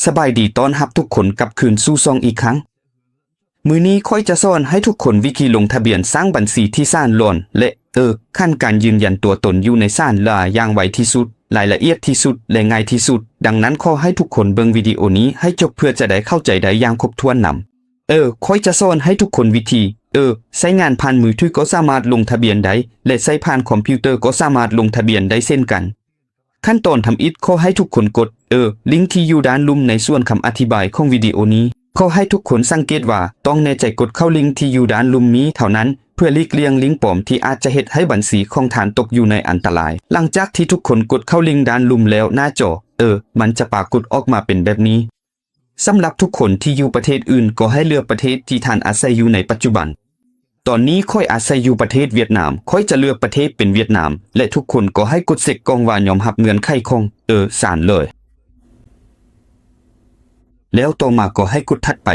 ສະບາຍດີ ຕ້ອນຮັບທຸກຄົນກັບຄືນສູ່ຊ່ອງອີກຄັ້ງ. ມື້ນີ້ຂ້ອຍຈະສອນໃຫ້ທຸກຄົນວິທີລົງທະບຽນສ້າງບັນຊີທີ່ສານຫຼອນ ແລະ ເອີ ຂັ້ນການຢືນຢັນຕົວຕົນຢູ່ໃນສານຫຼາຍຢ່າງໄວທີ່ສຸດ, ລາຍລະອຽດທີ່ສຸດ ແລະ ງ່າຍທີ່ສຸດ. ດັ່ງນັ້ນ ຂໍໃຫ້ທຸກຄົນເບິ່ງວິດີໂອນີ້ໃຫ້ຈົບ ເພື່ອຈະໄດ້ເຂົ້າໃຈໄດ້ຢ່າງຄົບຖ້ວນນຳ. ເອີ ຂ້ອຍຈະສອນໃຫ້ທຸກຄົນວິທີ ເອີ ໃຊ້ງານຜ່ານມືຖືກໍສາມາດລົງທະບຽນໄດ້ ແລະ ໃຊ້ຜ່ານຄອມພິວເຕີກໍສາມາດລົງທະບຽນໄດ້ເຊັ່ນກັນ. ຂັ້ນຕອນທຳອິດ ຂໍໃຫ້ທຸກຄົນກົດ ເອີ ລິງທີ່ຢູ່ດ້ານລຸ່ມໃນສ່ວນຄຳອະທິບາຍຂອງວິດີໂອນີ້. ຂໍໃຫ້ທຸກຄົນສັງເກດວ່າຕ້ອງແນ່ໃຈກົດເຂົ້າລິງທີ່ຢູ່ດ້ານລຸ່ມນີ້ເທົ່ານັ້ນ ເພື່ອຫຼີກລ່ຽງລິງປອມທີ່ອາດຈະເຮັດໃຫ້ບັນຊີຂອງທ່ານຕົກຢູ່ໃນອັນຕະລາຍ. ຫຼັງຈາກທີ່ທຸກຄົນກົດເຂົ້າລິງດ້ານລຸ່ມແລ້ວ ໜ້າຈໍ ເອີ ມັນຈະປາກົດອອກມາເປັນແບບນີ້. ສຳລັບທຸກຄົນທີ່ຢູ່ປະເທດອື່ນ ກໍໃຫ້ເລືອກປະເທດທີ່ທ່ານອາໄສຢູ່ໃນປັດຈຸບັນ. ຕອນນີ້ຂ້ອຍອາໄສຢູ່ປະເທດຫວຽດນາມ, ຂ້ອຍຈະເລືອກປະເທດເປັນຫວຽດນາມ ແລະ ທຸກຄົນກໍໃຫ້ກົດເຊັກກ່ອງວ່າຍອມຮັບເງື່ອນໄຂຂອງ ເອີ ສານເລີຍ. ແລ້ວຕໍ່ມາກໍໃຫ້ກົດຖັດໄປ.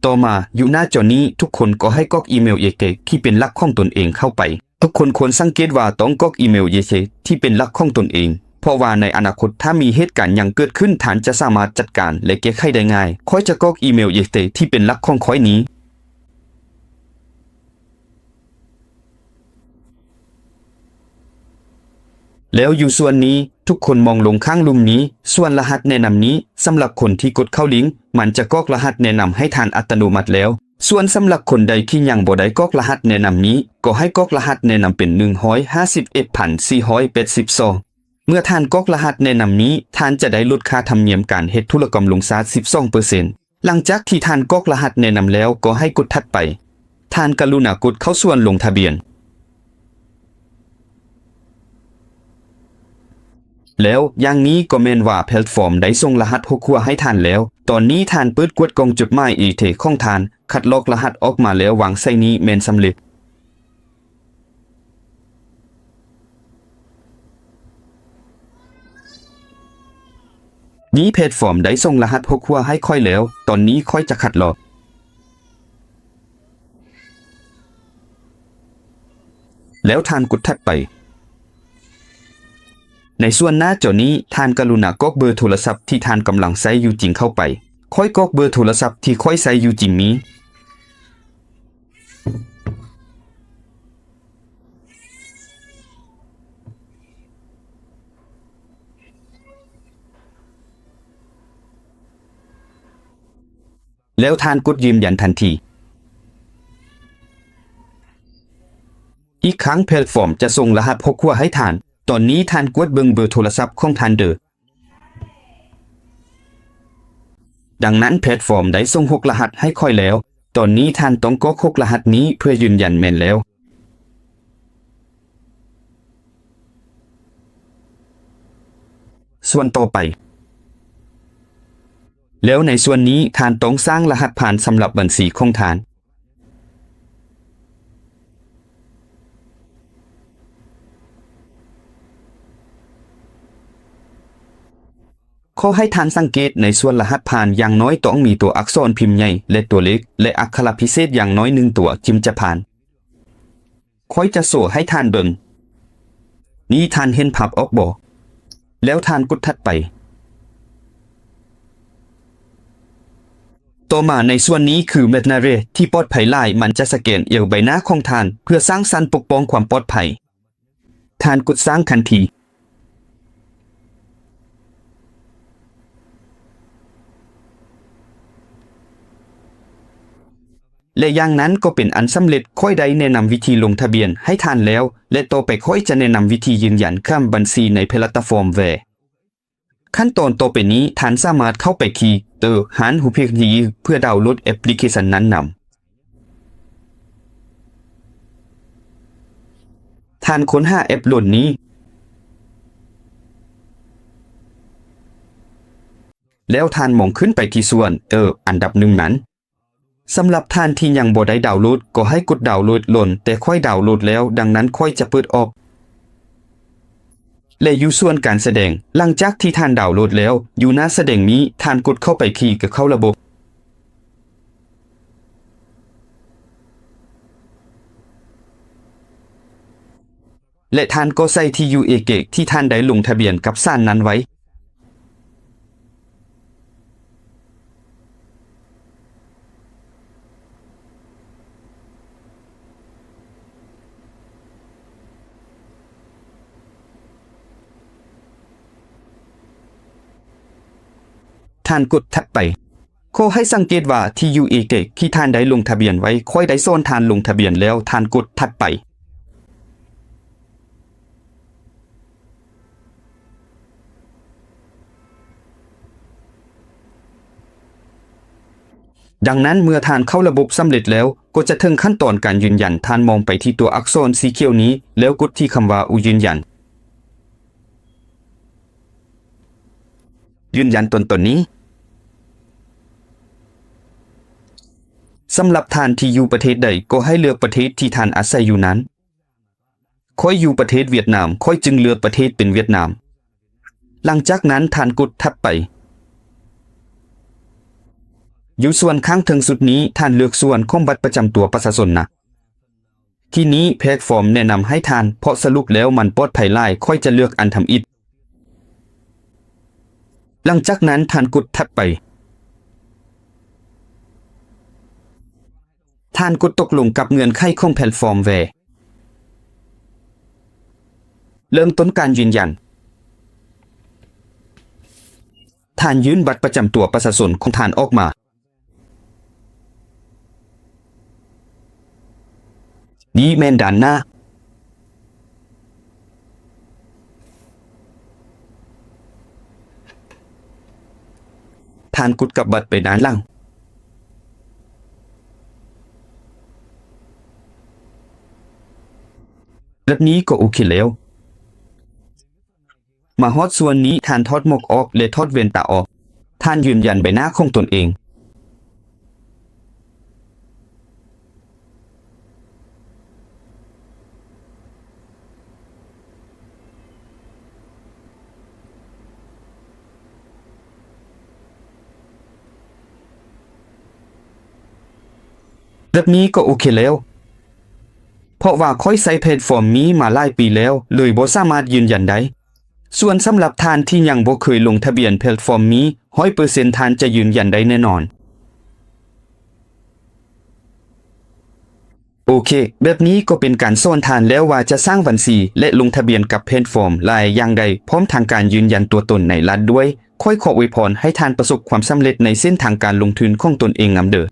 ຕໍ່ມາ ຢູ່ໜ້າຈໍນີ້ ທຸກຄົນກໍໃຫ້ກອກອີເມວ ເອເຄ ທີ່ເປັນຫຼັກຂອງຕົນເອງເຂົ້າໄປ. ທຸກຄົນຄວນສັງເກດວ່າຕ້ອງກອກອີເມວ ເອເຄ ທີ່ເປັນຫຼັກຂອງຕົນເອງ, ເພາະວ່າໃນອະນາຄົດ ຖ້າມີເຫດການຫຍັງເກີດຂຶ້ນ, ທ່ານຈະສາມາດຈັດການ ແລະ ແກ້ໄຂໄດ້ງ່າຍ. ຂ້ອຍຈະກອກອີເມວ ເອເຄ ທີ່ເປັນຫຼັກຂອງຂ້ອຍນີ້. ແລ້ວຢູ່ສ່ວນນີ້ ທຸກຄົນມອງລົງຂ້າງລຸ່ມນີ້, ສ່ວນລະຫັດແນະນຳນີ້ ສຳລັບຄົນທີ່ກົດເຂົ້າລິງ, ມັນຈະກອກລະຫັດແນະນຳໃຫ້ທ່ານອັດຕະໂນມັດແລ້ວ. ສ່ວນສຳລັບຄົນໃດທີ່ຍັງບໍ່ໄດ້ກອກລະຫັດແນະນຳນີ້, ກໍໃຫ້ກອກລະຫັດແນະນຳເປັນ ໜຶ່ງຮ້ອຍຫ້າສິບເອັດພັນສີ່ຮ້ອຍແປດສິບສອງ. ເມື່ອທ່ານກອກລະຫັດແນະນຳນີ້, ທ່ານຈະໄດ້ລົດຄ່າທຳນຽມການເຮັດທຸລະກຳລົງຊາ ສິບສອງເປີເຊັນ. ຫຼັງຈາກທີ່ທ່ານກອກລະຫັດແນະນຳແລ້ວ ກໍໃຫ້ກົດຖັດໄປ. ທ່ານກະລຸນາກົດເຂົ້າສ່ວນລົງທະບຽນ. ແລ້ວຢ່າງນີ້ກໍແມ່ນວ່າແພລດຟອມໄດ້ສົ່ງລະຫັດຫົກຫົວໃຫ້ທ່ານແລ້ວ. ຕອນນີ້ທ່ານເປີດກວດກ່ອງຈົດໝາຍ ເອເຄ ຂອງທ່ານ, ຄັດລອກລະຫັດອອກມາແລ້ວວາງໃສ່ນີ້ແມ່ນສຳເລັດ. ນີ້ແພລດຟອມໄດ້ສົ່ງລະຫັດຫົກຫົວໃຫ້ຂ້ອຍແລ້ວ. ຕອນນີ້ຂ້ອຍຈະຄັດລອກ. ແລ້ວທ່ານກົດຖັດໄປ. ໃນສ່ວນໜ້າຈໍນີ້, ທ່ານກະລຸນາກອກເບີໂທລະສັບທີ່ທ່ານກຳລັງໃຊ້ຢູ່ຈິງເຂົ້າໄປ. ຂ້ອຍກອກເບີໂທລະສັບທີ່ຂ້ອຍໃຊ້ຢູ່ຈິງນີ້. ແລ້ວທ່ານກົດຢືນຢັນທັນທີ. ອີກຄັ້ງແພລດຟອມຈະສົ່ງລະຫັດຫົກຫົວໃຫ້ທ່ານ. ຕອນນີ້ທ່ານກວດເບິ່ງເບີໂທລະສັບຂອງທ່ານເດີ. ດັ່ງນັ້ນແພລດຟອມໄດ້ສົ່ງຫົກລະຫັດໃຫ້ຂ້ອຍແລ້ວ. ຕອນນີ້ທ່ານຕ້ອງກອກຫົກລະຫັດນີ້ເພື່ອຢືນຢັນແມ່ນແລ້ວ. ສ່ວນຕໍ່ໄປ. ແລ້ວໃນສ່ວນນີ້ທ່ານຕ້ອງສ້າງລະຫັດຜ່ານສຳລັບບັນຊີຂອງທ່ານ. ຂໍໃຫ້ທ່ານສັງເກດໃນສ່ວນລະຫັດຜ່ານ, ຢ່າງໜ້ອຍຕ້ອງມີຕົວອັກສອນພິມໃຫຍ່ ແລະ ຕົວເລກ ແລະ ອັກຂະລະພິເສດຢ່າງໜ້ອຍໜຶ່ງຕົວຈຶ່ງຈະຜ່ານ. ຂ້ອຍຈະໂຊໃຫ້ທ່ານເບິ່ງ. ນີ້ທ່ານເຫັນພາບອອກບໍ່? ແລ້ວທ່ານກົດຖັດໄປ. ຕໍ່ມາໃນສ່ວນນີ້ຄືແມັດນາເຣທີ່ປອດໄພຫຼາຍ, ມັນຈະສະແກນເອວໃບໜ້າຂອງທ່ານເພື່ອສ້າງຊັ້ນປົກປ້ອງຄວາມປອດໄພ. ທ່ານກົດສ້າງທັນທີ. ແລະ ຢ່າງນັ້ນກໍເປັນອັນສຳເລັດ. ຂ້ອຍໄດ້ແນະນຳວິທີລົງທະບຽນໃຫ້ທ່ານແລ້ວ ແລະ ຕໍ່ໄປຂ້ອຍຈະແນະນຳວິທີຢືນຢັນຂ້າມບັນຊີໃນແພລດຟອມແວ. ຂັ້ນຕອນຕໍ່ໄປນີ້, ທ່ານສາມາດເຂົ້າໄປທີ່ ເອີ ຮ້ານຮູບພຽກທີ່ເພື່ອດາວໂຫຼດແອັບພລິເຄຊັນນັ້ນນຳ. ທ່ານຄົ້ນຫາແອັບໂຫຼດນີ້ ແລ້ວທ່ານມອງຂຶ້ນໄປທີ່ສ່ວນ ເອີ ອັນດັບໜຶ່ງນັ້ນ. ສຳລັບທ່ານທີ່ຍັງບໍ່ໄດ້ດາວໂຫຼດ, ກໍໃຫ້ກົດດາວໂຫຼດໂລນ, ແຕ່ຂ້ອຍດາວໂຫຼດແລ້ວ, ດັ່ງນັ້ນຂ້ອຍຈະເປີດອອກ. ແລະ ຢູ່ສ່ວນການສະແດງ, ຫຼັງຈາກທີ່ທ່ານດາວໂຫຼດແລ້ວ, ຢູ່ໜ້າສະແດງນີ້, ທ່ານກົດເຂົ້າໄປທີ່ກະເຂົ້າລະບົບ. ແລະ ທ່ານກໍໃສ່ທີ່ຢູ່ເອເກກທີ່ທ່ານໄດ້ລົງທະບຽນກັບສານນັ້ນໄວ້. ທ່ານກົດຖັດໄປ. ຂໍໃຫ້ສັງເກດວ່າທີ່ຢູ່ເອເກກທີ່ທ່ານໄດ້ລົງທະບຽນໄວ້, ຂ້ອຍໄດ້ສອນທ່ານລົງທະບຽນແລ້ວ, ທ່ານກົດຖັດໄປ. ດັ່ງນັ້ນ, ເມື່ອທ່ານເຂົ້າລະບົບສຳເລັດແລ້ວ, ກໍຈະເຖິງຂັ້ນຕອນການຢືນຢັນ. ທ່ານມອງໄປທີ່ຕົວອັກສອນສີຂຽວນີ້ ແລ້ວກົດທີ່ຄຳວ່າ ຢືນຢັນ. ຢືນຢັນຕົນຕົນນີ້. ສຳລັບທ່ານທີ່ຢູ່ປະເທດໃດ, ກໍໃຫ້ເລືອກປະເທດທີ່ທ່ານອາໄສຢູ່ນັ້ນ. ຂ້ອຍຢູ່ປະເທດຫວຽດນາມ, ຂ້ອຍຈຶ່ງເລືອກປະເທດເປັນຫວຽດນາມ. ຫຼັງຈາກນັ້ນທ່ານກົດຖັດໄປ. ຢູ່ສ່ວນຂ້າງເທິງສຸດນີ້, ທ່ານເລືອກສ່ວນຂອງບັດປະຈຳຕົວປະຊາຊົນນະ. ທີ່ນີ້ແພລດຟອມແນະນຳໃຫ້ທ່ານ, ເພາະສະຫຼຸບແລ້ວມັນປອດໄພຫຼາຍ, ຂ້ອຍຈະເລືອກອັນທຳອິດ. ຫຼັງຈາກນັ້ນທ່ານກົດຖັດໄປ. ທ່ານກົດຕົກລົງກັບເງື່ອນໄຂຂອງແພລດຟອມແວ. ເລີ່ມຕົ້ນການຢືນຢັນ. ທ່ານຍື່ນບັດປະຈຳຕົວປະຊາຊົນຂອງທ່ານອອກມາ. ນີ້ແມ່ນດ້ານໜ້າ. ທ່ານກົດກັບບັດໄປດ້ານຫຼັງ. ແບບນີ້ກໍໂອເຄແລ້ວ. ມາຮອດສ່ວນນີ້, ທ່ານຖອດໝວກອອກ ແລະ ຖອດແວ່ນຕາອອກ. ທ່ານຢືນຢັນໃບໜ້າຂອງຕົນເອງ. ແບບນີ້ກໍໂອເຄແລ້ວ. ເພາະວ່າຂ້ອຍໃຊ້ແພລດຟອມນີ້ມາຫຼາຍປີແລ້ວ, ເລີຍບໍ່ສາມາດຢືນຢັນໄດ້. ສ່ວນສຳລັບທ່ານທີ່ຍັງບໍ່ເຄີຍລົງທະບຽນແພລດຟອມນີ້, ຮ້ອຍເປີເຊັນທ່ານຈະຢືນຢັນໄດ້ແນ່ນອນ. ໂອເຄ, ແບບນີ້ກໍເປັນການສອນທ່ານແລ້ວວ່າຈະສ້າງບັນຊີ ແລະ ລົງທະບຽນກັບແພລດຟອມຫຼາຍຢ່າງໃດ, ພ້ອມທັງການຢືນຢັນຕົວຕົນໃນລັດດ້ວຍ. ຂ້ອຍຂໍອວຍພອນໃຫ້ທ່ານປະສົບຄວາມສຳເລັດໃນເສັ້ນທາງການລົງທຶນຂອງຕົນເອງນຳເດີ.